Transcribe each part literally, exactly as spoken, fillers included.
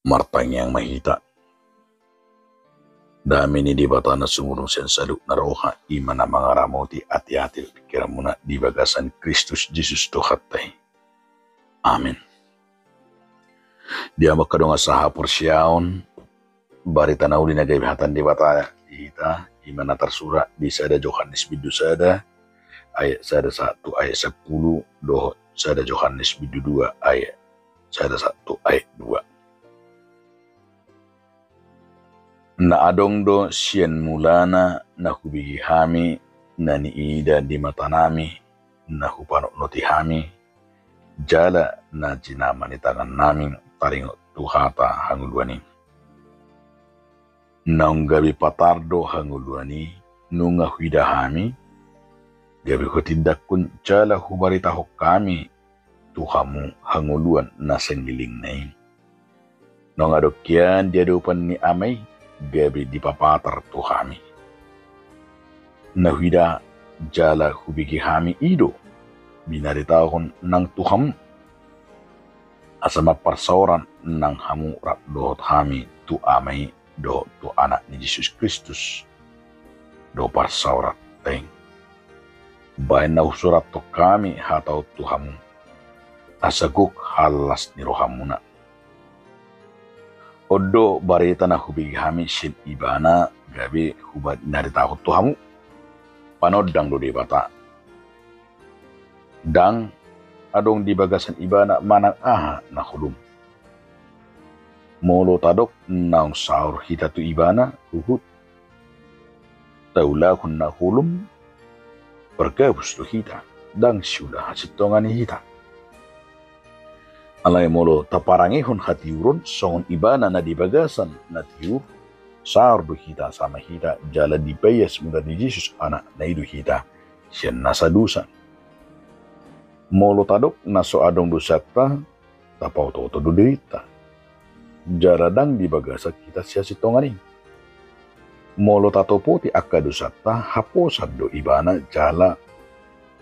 Martangiang ma hita. Dame ni Debata na sumurung sian saluhutna roha, i ma na mangaramoti ateate dohot pingkiranmuna di bagasan Kristus Jesus Tuhanta i. Amen. Di hamu angka dongan sahaporseaon, barita na uli na gabe hata ni Debata di hita, i ma na tarsurat di sada Johannes bindu sada ayat sada sahat tu ayat sampulu, dohot sada Johannes bindu dua ayat sada sahat tu ayat dua. Na adong do sian mulana na hubege hami, na niida di matanami, na hupanotnoti hami, jala na jinama ni tangannami taringot tu hata hangoluan i. Naung gabe patar do hangoluan i, nunga huida hami, gabe hutindangkon jala hubaritahon hami tu hamu hangoluan na sanggilingna i. Naung adong hian di adopan ni Ama i, gabe dipapatar tu hami. Na huida jala hubege hami i do, binaritahon nang tu hamu, asa mamparsaoran nang hamu rap dohot hami tu Ama i dohot tu Anak ni Jesus Kristus, do parsaoranta i. Baen na husurathon hami hata on tu hamu, asa gok hallas ni rohamuna. On do barita na hubege hami sian Ibana, gabe hubinaritahon tu hamu. Panondang do Debata. Ndang adong di bagasan Ibana manang aha na holom. Molo tadok naung saor hita tu Ibana, huhut taulahon na holom, pargabus do hita, ndang siula hasintongan ni hita. Alai molo taparangehon hatiuron songon Ibana na di bagasan na tiur, saor do hita sama hita, jala dipaias mula ni Jesus Anakna i do hita sian nasa dosa. Molo tadok na so adong dosanta, tapaotooto do dirinta, jala ndang di bagasan hita sihasintongan i. Molo tatopoti angka dosanta, haposan do Ibana jala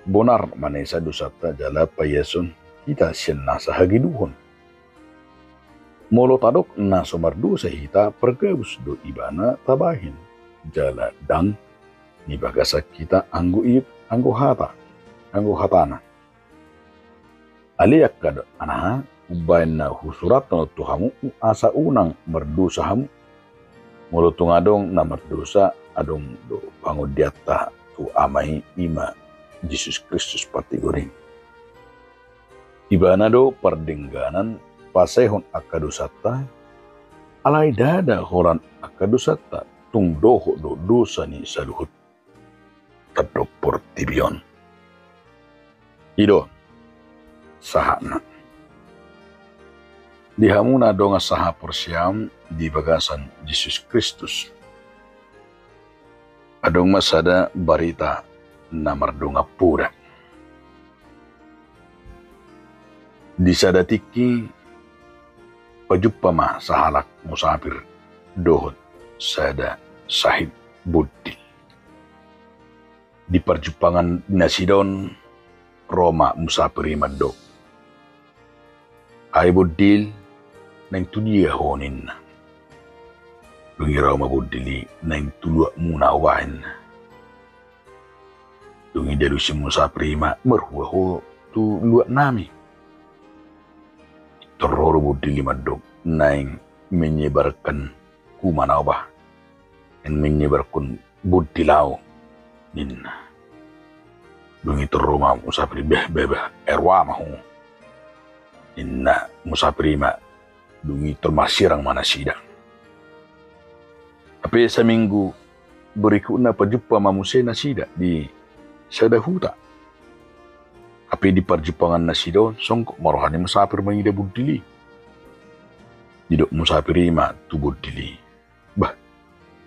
bonar manesa dosanta jala paiashon hita sian nasa hagedukon. Molo tadok na so mardosa hita, pargabus do Ibana tabahen, jala ndang di bagasan hita anggo i, anggo hata, anggo hatana. Ale angka do, anaha, umbaen na husurathon on tu hamu, asa unang mardosa hamu. Molo tung adong na mardosa, adong do pangondianta tu Ama i, i ma Jesus Kristus Partigor i. Ibana do pardengganan pasaehon angka dosanta, alai ndada holan angka dosanta, tung dohot do dosa ni saluhut tandok portibi on. I do sahatna. Di hamu na dongan sahaporseaon di bagasan Jesus Kristus, adong ma sada barita na mardongan poda. Di sada tingki, pajumpa ma sahalak musapir dohot sada sahit bondil. Di parjumpangan nasida on, ro ma musapir i mandok, "Ai bondil, naeng tu dia ho?" ninna. Dung i rau ma bondil i, "Naeng tu luatmuna au ba," ninna. Dung i dialusi musapir i ma, "Marhua ho tu luatnami?" Tor ro do bondil i mandok, "Naeng menyebarkan kuman au ba, naeng menyebarkan bondil au," ninna. Dung i tor ro ma musapir i, "Bah, bah, bah, ai rua ma ho," ninna musapir i ma. Dung i tor marsirang ma nasida. Hape saminggu berikutna pajumpa ma muse nasida di sada huta. Hape di parjumpangan nasida on, songgop ma roha ni musapir mangida bondil i. Didok musapir i ma tu bondil i, "Bah,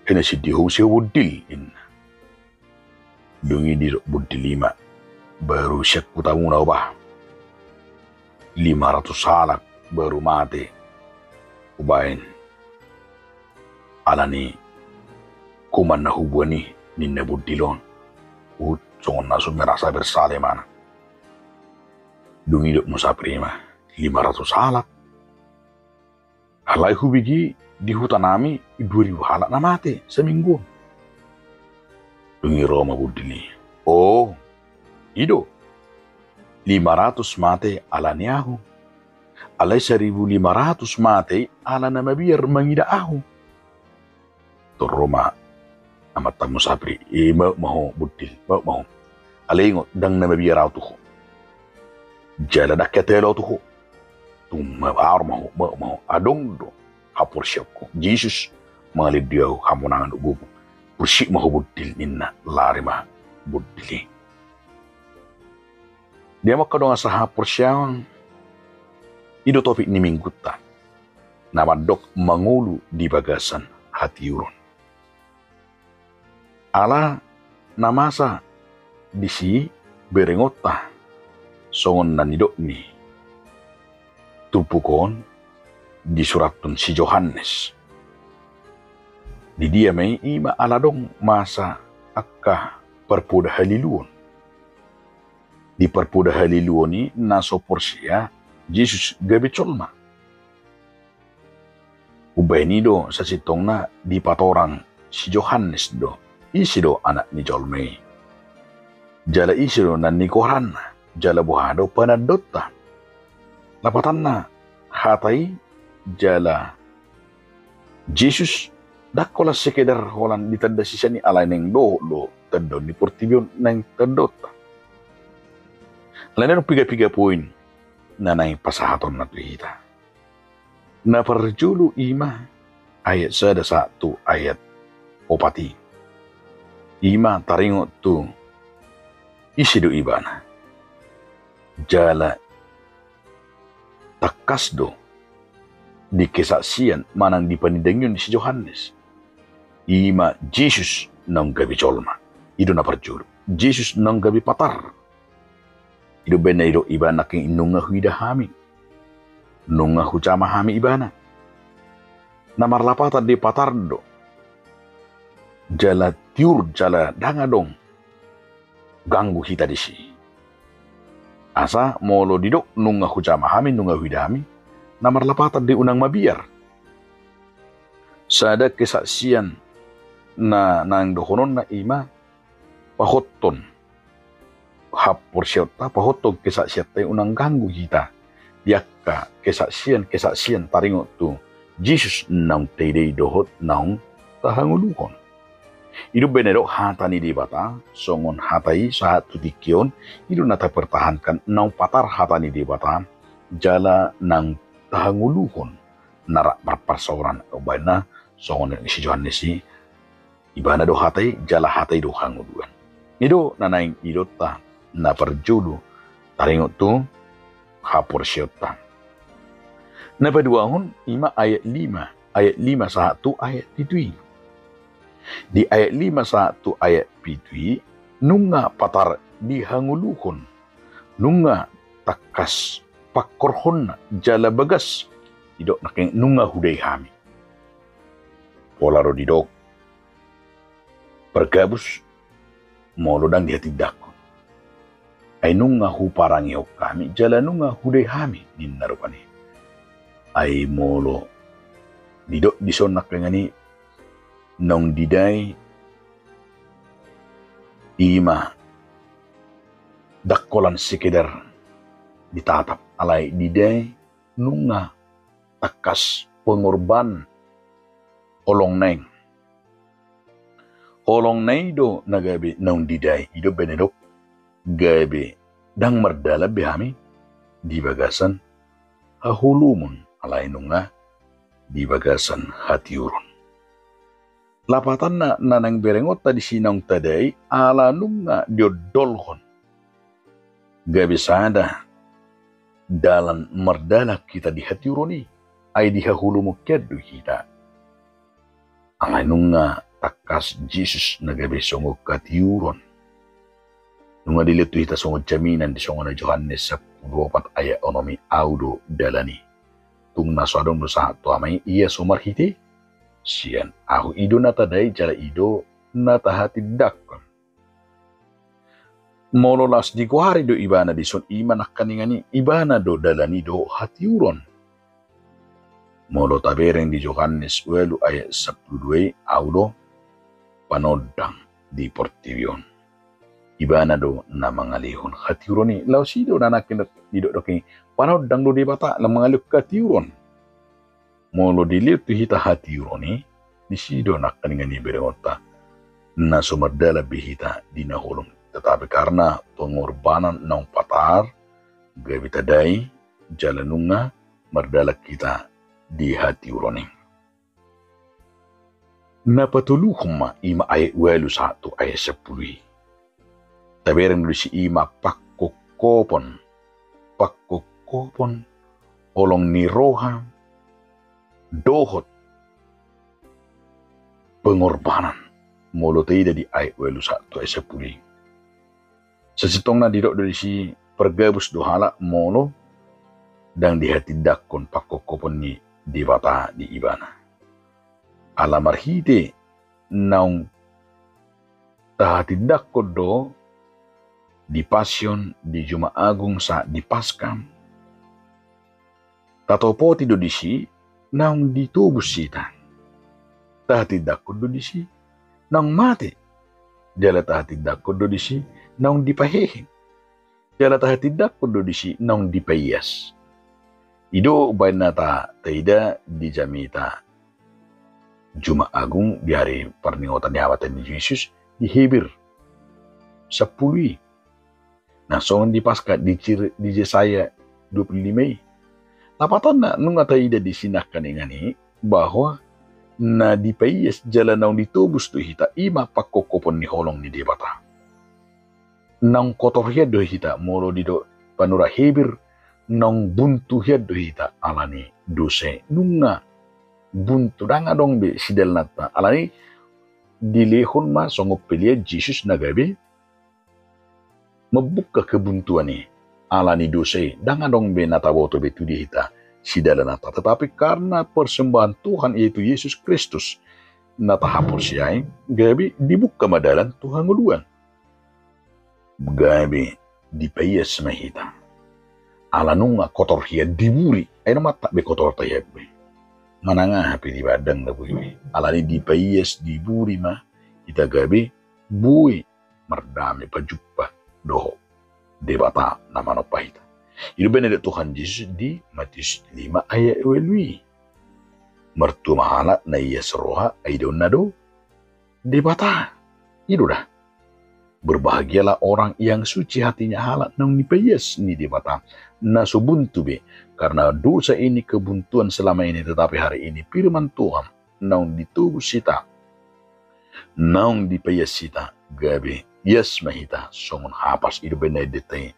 ai na sian dia ho muse ho bondil?" ninna. Dung i didok bondil i ma, "Baru sian hutamuna au ba. Lima ratus halak baru mate hubaen ala ni kuman na huboan i," ninna bondil on. Huhut songon na so merasa bersalah ibana. Dung i didok musapir i ma, "Lima ratus halak? Alai hubege di huta nami dua ribu halak na mate saminggu on. Dung i ro ma bundil i. O, i do. Lima ratus mate ala ni ahu. Alai saribu lima ratus mate ala na mabiar mangida ahu. Tung ro ma amanta Musafir i, e, mauk ma ho bundil, mauk ma ho. Alai ingot, ndang na mabiar ahu tu ho. Jala ndang hea telo ahu tu ho. Tung mabaor ma ho, mauk ma ho. Adong do haporseaonku. Jesus mangalehon di ahu hamonangan dohot gogo. Pursik ma ho bundil, ninna, lari ma bundil i. Dia mangka dongan sahaporseaon, i do topik ni minggunta. Na mandok mangolu di bagasan hatiuron. Ala na masa disi berengonta songon na nidok ni turpuk on disurathon si Johannes. Di dia ma i? I ma ala adong masa angka parpoda haliluon. Di parpoda haliluon i na so porsea Jesus gabe jolma. Umbahen i do sasintongna dipatorang si Johannes do, ise do Anak ni jolma i. Jala ise do na nigoaranna, jala boha do panandaonta. Lapatanna hata i jala Jesus ndang holan sekedar holan ditanda sisean i, alai naeng dohot do tandaon ni portibi on naeng tandaonta. Alai adong piga-piga poin na naeng pasahatonna tu hita. Na parjolo i ma ayat sada sahat tu ayat opat i. I ma taringot tu ise do ibana. Jala tangkas do di kesaksian manang di panindangion ni si Johannes. I ma Jesus naung gabe jolma. I do na parjolo. Jesus naung gabe patar. I do umbahen na didok ibana nangkin, nunga huida hami, nunga hujama hami ibana. Na marlapatan do i patar do. Jala tiur jala ndang adong ganggu hita disi. Asa molo didok nunga hujama hami, nunga huida hami, na marlapatan do i unang mabiar. Sada kesaksian na naeng dohononna i ma pahothon haporseaonta, pahothon kesaksianta i unang ganggu hita di angka kesaksian-kesaksian taringot tu Jesus naung taida i dohot naung tahangoluhon. I do umbahen na didok hata ni Debata, songon hata i sahat tu tingki on, i do na tapertahankan naung patar hata ni Debata, jala naung tahangoluhon, na rap marparsaoran, umbahen na songon si Johannes i, ibana do hata i, jala hata i do hangoluan. I do na naeng didokta na parjolo taringot tu haporseaonta. Na paduahon i ma ayat lima, ayat lima sahat tu ayat pitu i. Di ayat lima sahat tu ayat pitu i, nunga patar dihangoluhon, nunga tangkas pangkorhonna jala bagas, didok nangkin nunga hudai hami. Pola do didok pargabus molo ndang dihatindangkon. Ai nunga huparangehon hami jala nunga hudai hami, ninna rupani. Ai molo didok dison nangkiningan i naung didai i ma ndang holan sekedar ditatap, alai didai nunga tangkas pengorban holong naeng. Holong na i do na gabe naung didai, i do umbahen na didok gabe ndang mardalan be hami di bagasan haholomon, alai nunga di bagasan hatiuron. Lapatanna na naeng berengonta disi naung tadai ala nunga diondolhon gabe sada dalan mardalan hita di hatiuron i, ai di haholomon hian do hita. Alai nunga tangkas Jesus na gabe songon hatiuron. Nunga dilehon tu hita songon jaminan di songon na Johannes sampulu opat ayat onom i, Ahu do dalan i. Tung na so adong do sahat tu Ama i, ia so marhite sian Ahu. I do na tadai jala i do na tahatindangkon. Molo laos digoari do ibana dison, i ma nangkiningan i ibana do dalan i dohot hatiuron. Molo tabereng di Johannes ualu ayat sampulu dua i, au do panondang di portibi on. Ibana do na mangalehon hatiuron i. Laos i do na nangkin didokdok i, panondang do Debata na mangalehon hatiuron. Molo dilehon tu hita hatiuron i, disi do nangkaningan i berengonta na so mardalan be hita di na holom. Tetapi karna pengorbanan naung patar, gabe tadai, jala nunga mardalan hita di hatiuron i. Na patoluhon ma i ma ayat ualu sahat tu ayat sampulu i. Tabereng do disi i ma pangkophopon, pangkophopon holong ni roha dohot pengorbanan. Molo taida di ayat ualu sahat tu ayat sampulu i, sasintongna didok do disi, pargabus do halak molo ndang dihatindangkon pangkophopon ni Debata di ibana. Ala marhite naung tahatindangkon do di Pasion, di Jumat Agung sahat di Paskah, tatopoti do disi naung ditobus hita. Tahatindangkon do disi naung mate. Jala tahatindangkon do disi naung dipahehe. Jala tahatindangkon do disi naung dipaias. I do umbaen na ta, taida di jamita Jumat Agung di hari parningotan ni hamate ni Jesus di Heber sampulu i. Na songon di Paskah di, di Jesaya dua pulu lima i. Lapatanna nunga taida disi nangkaningan i bahwa na dipaias jala naung ditobus do hita i ma pangkophopon ni holong ni Debata. Naung kotor hian do hita, molo didok panurat Heber, naung buntu hian do hita ala ni dosa i. Nunga buntu, ndang adong be sidalananta. Ala ni i dilehon ma songon pelean Jesus na gabe mambuka kebuntuan i. Ala ni dosa i, ndang adong be na taboto be tu dia hita sidalananta. Tetapi karna persembahan Tuhan, yaitu Jesus Kristus, na tahaporseai, gabe dibuka ma dalan tu hangoluan. Gabe dipaias ma hita. Ala nunga kotor hian, diburi, ai na mantap be kotorta hian be. Manang aha pe dibaen ndang na boi be. Ala ni i dipaias, diburi ma hita gabe boi mardame, pajumpa dohot Debata na manompa hita. I do umbaen na didok Tuhan Jesus di Matius lima ayat ualu i. Martua ma halak na ias roha, ai daonna do Debata. I do da. Berbahagialah orang yang suci hatinya, halak naung dipaias ni Debata, na so buntu be karna dosa i, kebuntuan selama ini, tetapi hari ini firman Tuhan naung ditobus hita, naung dipaias hita, gabe ias ma hita songon hapas. I do umbaen na didok i,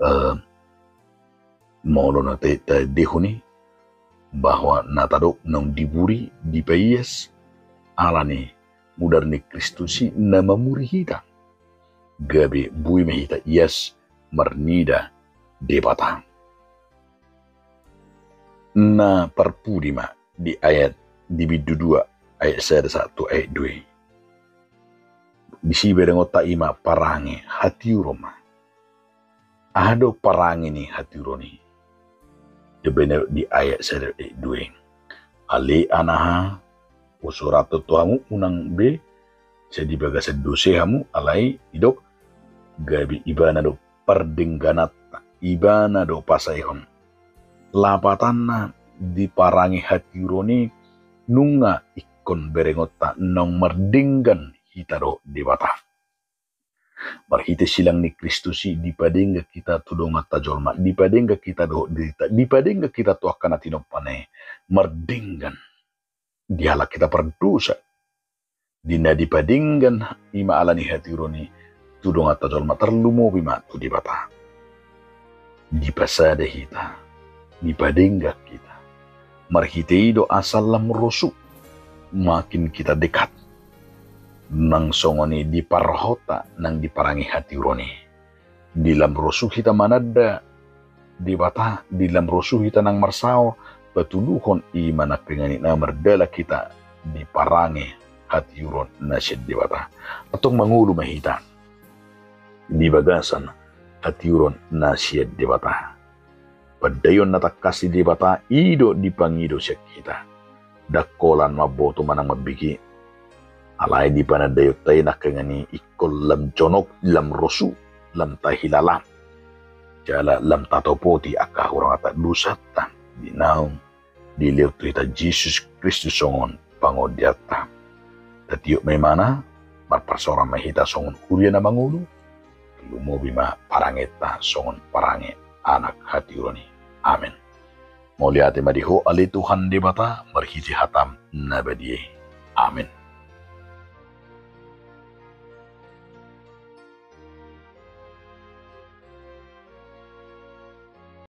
eh, molo na ta, taendehon i, bahwa na tadok naung diburi, dipaias, ala ni mudar ni Kristus i na mamuri hita. Gabe boi ma hita ias marnida Debata. Na parpudi ma di ayat, di bindu dua ayat sada sahat tu ayat dua i. Disi berengonta i ma parange hatiuron ma. Aha do parange ni hatiuron i? Didok umbaen na didok di ayat sada ayat dua i. Ale anaha, husurat tu hamu, unang be sai di bagasan dosa hamu, alai didok gabe ibana do pardenggananta, ibana do pasaehon. Lapatanna di parange hatiuron i nunga ingkon berengonta naung mardenggan hita dohot Debata. Marhite silang ni Kristus i dipadenggan hita tu donganta jolma, dipadenggan hita dohot dirita, dipadenggan hita tu angka na tinompana i, mardenggan di halak hita pardosa. Di na dipadenggan i ma ala ni hatiuron i tu donganta jolma, tarlumobi ma tu Debata. Dipasada hita, dipadenggan hita. Marhite i do asa lam rosu makin hita dekat. Nang songon i di parrohanta nang di parange hatiuron i. Di lam rosu hita mananda Debata, di lam rosu hita nang marsaor, patuduhon i ma nangkaningan i na mardalan hita di parange hatiuron na sian Debata. Antong mangolu ma hita di bagasan hatiuron na sian Debata. Pandaion na tangkas ni Debata i do dipangido sian hita. Ndang holan mamboto manang mambege. Alai di panandaion ta i nangkaningan i ingkon lam jonok, lam rosu, lam tahilala. Jala lam tatopoti angka hahuranganta, dosanta di naung dilehon tu hita Jesus Kristus songon pangondihanta. Tatiop ma imana, marparsaoran ma hita songon huria na mangolu, lumobi ma parangenta songon parange anak hatiuron i. Amen. Mauliate ma di Ho ale Tuhan Debata, marhite hataM na badia i. Amen.